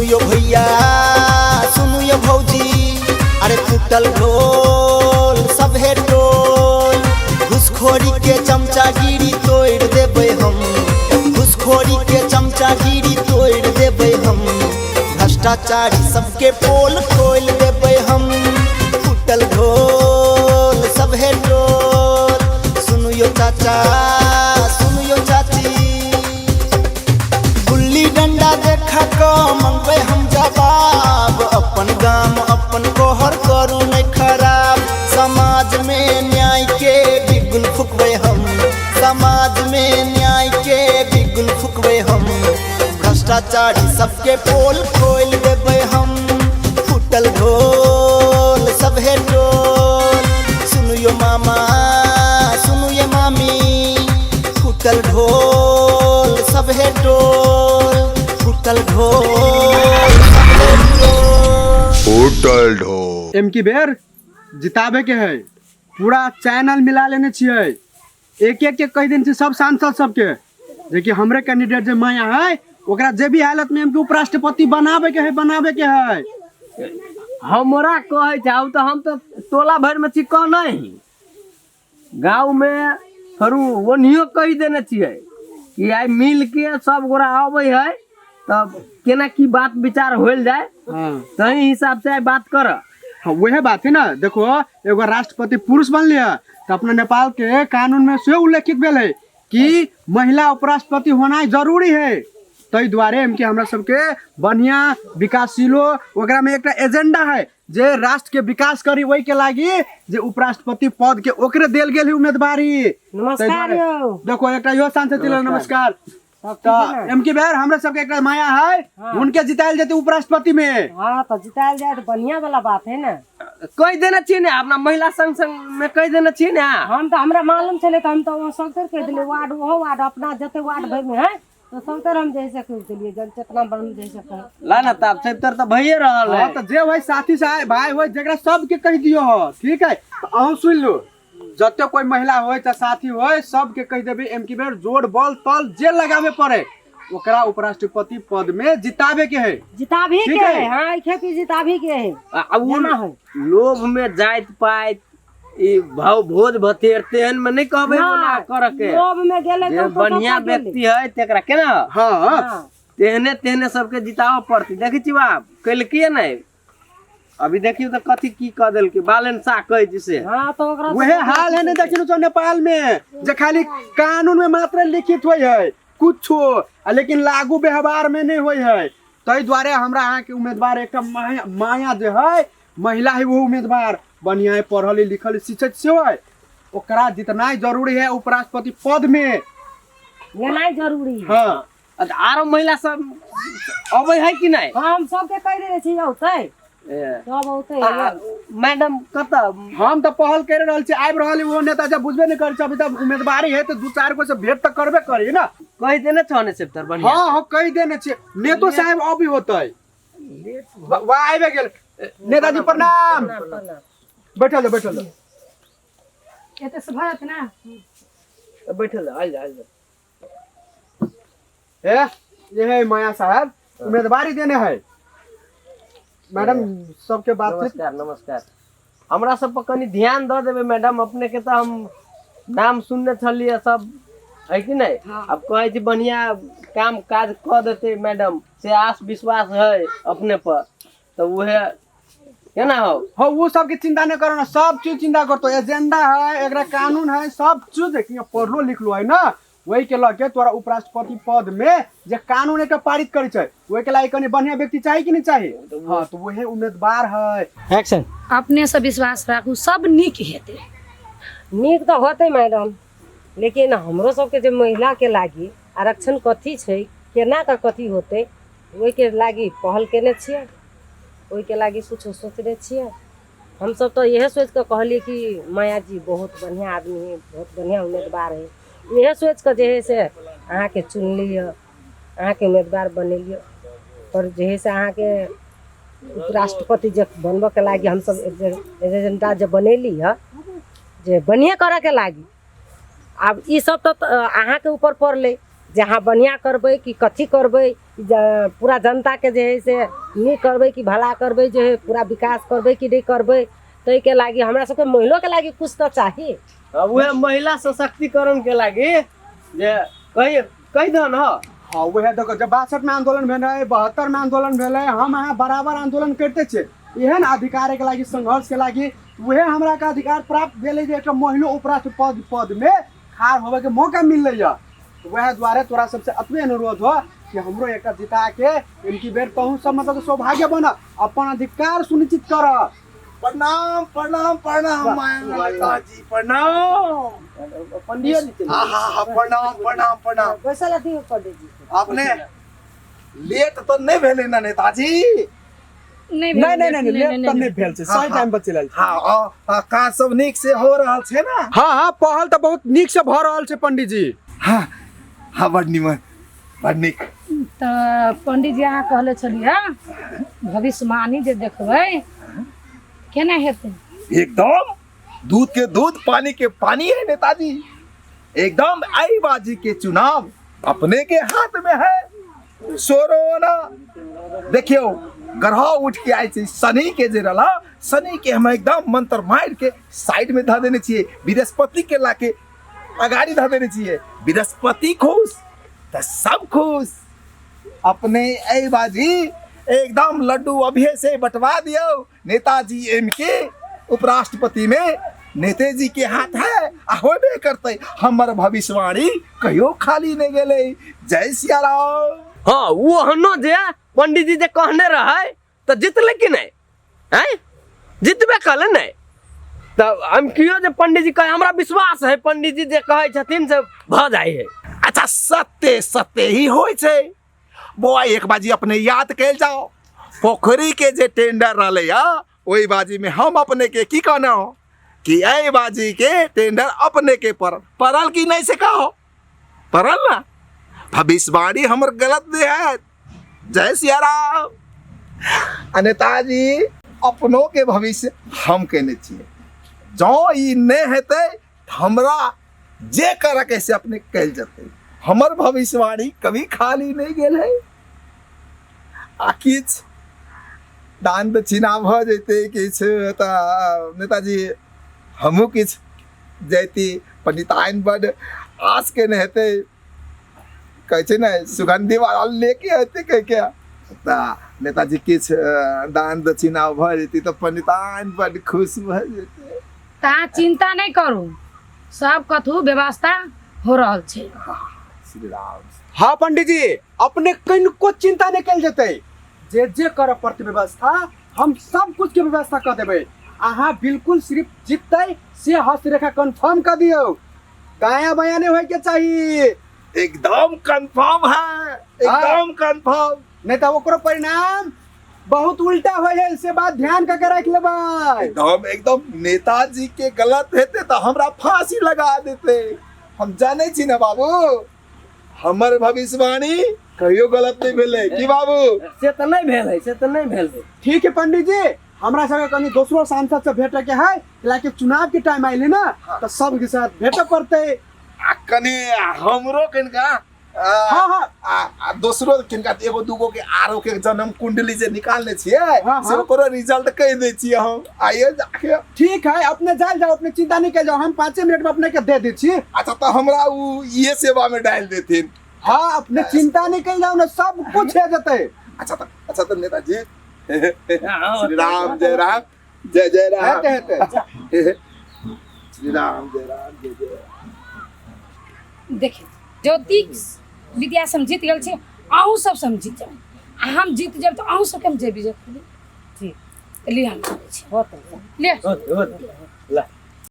सुनू यो भैया, सुनू यो भौजी, अरे फूटल ढोल सभे टोल। घुसखोरी के चमचागिरी तोड़ि देबै हम, घुसखोरी के चमचागिरी तोड़ि देबै हम। भ्रष्टाचारी सबके पोल खोलि देबै हम। फूटल ढोल सभे टोल। सुनू यो चाचा, सुनू यो चाची, गुल्ली डंडा देखा क मंगबै हम जवाब। अपन गाम अपन कोहर करू नहीं खराब। समाज में न्याय के बिगुल फुकबै हम, समाज में न्याय के बिगुल फुकबै हम। भ्रष्टाचारी सबके पोल खोलि देबै हम। फूटल ढोल सभे टोल। सुनू यो मामा, सुनू ये मामी, फूटल ढोल सभे टोल, फूटल ढोल सभे टोल। फूटल ढोल। एम की बेर जिताबे के है। पूरा चैनल मिला लेने छियै, एक एक के कहि देने छियै सब सांसद सबके जे कि हमरे कैंडिडेट जे माया है ओकरा जे भी हालत में एम के उपराष्ट्रपति बनाबे के है, बनाबे के है। हमरा कहै छै आब तऽ हम तऽ टोला भरिमे छी कह नहीं, गाँवमे फेरू ओनहियो कहि देने छियै कि आइ मिल के सब गोरा अबै है तब केना की बात विचार होल जाय। हाँ। तही हिसाब से आइ बात कर। हाँ, वह बात है ना। देखो, एगो राष्ट्रपति पुरुष बनलिए तो अपना नेपाल के कानून में सेहो उल्लेखित भेल है कि महिला उपराष्ट्रपति होना जरूरी है। ताहि दुआरे कि हमरा सबके बढ़िया विकासशीलो ओकरा में एकटा एजेंडा है जे राष्ट्र के विकास करी, ओहि के लागी जे उपराष्ट्रपति पद के ओकरे देल गेल है उम्मीदवारी। नमस्कार। ताहि दुआरे- यौ। देखो, एकटा यो सांसद छलै। नमस्कार। सब ठीक तऽ है ना? एम की बेर हमरा सबके एकटा माया है, उनके जितायल जेतै उपराष्ट्रपति में। हाँ, तो जितायल जाए तो बढ़िया वाला बात है ना। कहि देने छियै ने, अपना महिला संग संग में कहि देने छियै ने। हम तो हमरा मालूम छलै तऽ हम तऽ ओ सौतर कहि देलियै वार्ड, ओहो वार्ड, अपना जते वार्ड भरिमे है तऽ सौतर हम जैसे कहि देलियै जन चेतना ब्रह्म जैसे कहे। ला ना, तब सब तर तऽ भइए रहल है। हाँ, तऽ जे होइ साथी साहब भाई होइ जकरा सबके कहि दियौ। हो, ठीक है, तऽ अहूँ सुनि लू, जते कोई महिला होय चाहे साथी होय सबके कहि देबै एम की बेर जोड़ बल तल जे लगाबे पड़े ओकरा उपराष्ट्रपति पद में जिताबे के है। जिताभी ठीक के है। है। हाँ, ई खेती जिताभी के है। आ उ जाना है। लोभ में जाइत पाइत ई भाव भोज भतेर तेहन में नहीं कहबै ओना करऽ के। लोभ में गेलै जे तऽ बढ़िया व्यक्ति है तेकरा केना हाँ। हाँ। तेहने तेहने सबके जिताबऽ पड़तै। देखै छी बाप कैलकै नहि, अभी देखियौ तऽ कथी की कऽ देलकै बालन शाह कहै छै से। हाँ, तो ओकरा वहे हाल है ने। देखिन तो नेपाल में जे खाली कानून में मात्र लिखित होय है कुछो आ लेकिन लागू व्यवहार में नहीं होय है। ताहि दुआरे हमरा अहाँके उम्मीदवार एकटा माया, माया जे है महिला है, वो उम्मीदवार बढ़िया है, पढ़ल लिखल शिक्षित सेहो है, ओकरा जितनाइ जरूरी है उपराष्ट्रपति पद में। लेनाइ जरूरी है। हाँ। अच्छा, आरो महिला सब अबै है कि नहि? हाँ, हम सबके कहि देने छी औतै। ए, सब औतै। आ, मैडम कतऽ? हम तऽ पहल कर रहल छी, आबि रहल है वो नेता जब बुझबे नहि करै छै। अभी तक उम्मीदवारी है तऽ दू चारि गो से भेंट तऽ करबे करी ना। कहि देने छौ ने सेप्टर बढ़िया? हाँ हाँ, कहि देने छियै। नेतो साहेब अभी होतै। वाह, आबि गेल नेताजी, प्रणाम। बैठल जाओ, बैठल जाओ। एते से भऽ जेतै ने? बैठल जाओ, आयल जाओ, आयल जाओ। ए, ये है माया साहब, उम्मीदवारी देने है मैडम सबके बातचीत। नमस्कार, नमस्कार। हमरा सब पर कनि ध्यान दऽ देबै मैडम। अपने के तऽ हम नाम सुनने छलियै सब है कि नहि। आब कहै छी बढ़िया काम काज कऽ देतै मैडम से आस विश्वास है अपने पर, तऽ उहे केना हो। हाँ, वो सबके चिंता नहीं करो ना, सब चीज चिंता करतो। एजेंडा है, एकरा कानून है, सब चीज देखिए, पढ़लो लिखलो है ना। वही के लके तोरा उपराष्ट्रपति पद में जे कानून एक पारित करै छै ओहि के लागि कनि बढ़िया व्यक्ति चाही कि नहीं चाही। हाँ, तो वही उम्मीदवार है। एक्शन। अपनेसँ विश्वास राखू, सब नीक हेतै। नीक तऽ होतै मैडम, लेकिन हमरो सबके जे महिलाके लागि आरक्षण कथी छै, केना कऽ कथी होतै, ओहिके लागि पहल केने छियै, ओहिके लागि किछु सोचने छियै। हमसब तऽ इएह सोचि कऽ कहलियै कि माया जी बहुत बढ़िआँ आदमी है, बहुत बढ़िआँ उम्मीदवार है। इएह सोचि कऽ जे है से अहाँके चुनलियै, अहाँके उम्मीदवार बनेलियै। पर जे है से अहाँके उपराष्ट्रपति जे बनबऽके लागि हमसब एजेंडा जे बनेली हँ जे बढ़िएँ करऽके लागि, आब ई सब तऽ अहाँके ऊपर पड़लै जे अहाँ बढ़िआँ करबै कि कथी करबै। पूरा जनताके जे हइ से नीक करबै कि भला करबै, जे हइ पूरा विकास करबै कि नहि करबै, ताहिके लागि हमरा सबके महिलोके लागि किछु तऽ चाही। उएह महिला सशक्तिकरण के लागि जे कही कही दह न। हाँ, वएह देखो, जब 62 में आंदोलन भेलै, 72 में आंदोलन भेलै, हम अहाँ बराबर आंदोलन करिते छियै एहन अधिकार के लागि, संघर्ष के लागि। वएह हमरा के अधिकार प्राप्त भेलै जे एकटा महिलो उपराष्ट्र पद पद में ठाढ़ होबे के मौका मिललै यऽ। वएह दुआरे तोरा सबसे अतबे अनुरोध हो कि हमरो एकटा जिता के इनकी बेर तहु सब मतलब सौभाग्य बन, अपन अधिकार सुनिश्चित कर। प्रणाम प्रणाम प्रणाम माया जी, प्रणाम। पंडियो जी। हाँ हाँ हाँ, प्रणाम प्रणाम प्रणाम। पैसा दियौ पंडित जी। अपने लेट तो नहीं भेलै ना नेताजी? नहि। नहीं नहीं नहीं, लेट तऽ नहि भेल छै, सही टाइम पर चलि आयल छै। हाँ, आ, आ, काज सब नीक से हो रहल छै ना? हाँ हाँ, पहल तऽ बहुत नीक से भऽ रहल छै पंडित जी। हाँ हाँ, बड़ निमन, बड़ नीक। तऽ पंडित जी, अहाँ कहले छलियै भविष्यवाणी जे देखबै, केना हेतै? एकदम दूध के दूध, पानी के पानी है नेताजी। एकदम आई बाजी के चुनाव अपने के हाथ में है। सोरोना देखियो, ग्रह उठ के आयल छै। शनि के जे रहला, शनि के हम एकदम मंत्र मार के साइड में धऽ देने छियै, बृहस्पति के लाके अगाड़ी धऽ देने छियै। बृहस्पति खुश तऽ सब खुश। अपने एहि बाजी एकदम लड्डू अभिये से बंटवा दियौ नेताजी। एम के उपराष्ट्रपति में नेतेजी के हाथ है आ होबे करतै। हमर भविष्यवाणी कहियो खाली नहीं गेलै। जय सियाराम। हाँ, वो हनो जे पंडित जी जे कहने रहे तऽ जीतले कि नहीं? हैं, जीतबे कले नहीं? तऽ हम कियो जे पंडित जी कहे, हमरा विश्वास है पंडित जी जे कहै छथिन से भऽ जाइ है। अच्छा, सत्य सत्य ही होइ छै बौआ। एक बाजी अपने याद कयल जाओ, पोखरी के जे टेंडर रहलै या, ओहि बाजी में हम अपने के की कहने हो कि एहि बाजी के टेंडर अपने के पड़ल, पड़ल कि नहीं से कहो? पड़ल ना? भविष्यवाणी हमर गलत नहीं है। जय सियाराम। आ नेताजी, अपनो के भविष्य हम केने छियै। जँ ई नहि हेतै तऽ हमरा जे करऽ के से अपने कयल जेतै। हमर भविष्यवाणी कभी खाली नहि गेल है। आ किछु दान दक्षिणा भऽ जेतै किछु तऽ नेताजी हमहूँ किछु जैती। पंडिताइन बड आस केने हेतै, कहै छै ने सुगंधी वाला लेके हेतै कहि के। तऽ नेताजी किछु दान दक्षिणा भऽ जेतै तऽ पंडिताइन बड खुश भऽ जेतै। तऽ अहाँ चिन्ता नहि करू, सब कथू व्यवस्था हो रहल छै। श्री राम। हाँ पंडित जी, अपने कनिको चिंता नहीं कल जेतै। जे जे करऽ पड़तै व्यवस्था, हम सब कुछ के व्यवस्था कर देबै। अहाँ बिल्कुल सिर्फ जीततै से हस्तरेखा कंफर्म कर दियौ, दाया बाया नहीं होय के चाहिए। एकदम कंफर्म है, एकदम कंफर्म। नहीं तो ओकरो परिणाम बहुत उल्टा हो है, से बात ध्यान करके रख लेबै। एकदम एकदम। नेताजी के गलत हेतै तऽ हमरा फांसी लगा देते, हम जानै छी ने बाबू। हमर भविष्यवाणी कहियो गलत नहीं भेलै की बाबू? से तऽ नहि भेल है, से तऽ नहि भेल है। ठीक है पंडित जी, हमरा सबके कनी दोसरो सांसद से भेटे के है, लाकि चुनाव के टाइम आइले ना, तो सबके साथ भेटे पड़ते। आ कनि हमरो कनिका हाँ हाँ। आ दोसरो किनका एगो दूगो के आरो के जन्म कुंडली जे निकालने छियै, हाँ, से हाँ। ओकरो रिजल्ट कहि दै छियै हम आइए जाके। ठीक है, अपने जाल जाओ, अपने चिंता नहीं कर जाओ, हम 5 मिनट में अपने के दे दी छी। अच्छा, तऽ हमरा उ ये सेवा में डालि देथिन। हाँ, अपने चिंता नहीं कर जाओ ना, सब कुछ है जते। अच्छा, तऽ नेताजी श्री राम जय राम जय जय राम। हेते हेते। श्री राम जय राम जय जय राम। देखियौ, ज्योतिष विद्या से हम जीत गेल छी, अहूँ सब से हम जीत जायब। आ हम जीत जायब तऽ अहूँ सबके हम जय विजय करबै। ठीक। लिअ, हम चलै छी। होतै। लिअ। होत होत ला।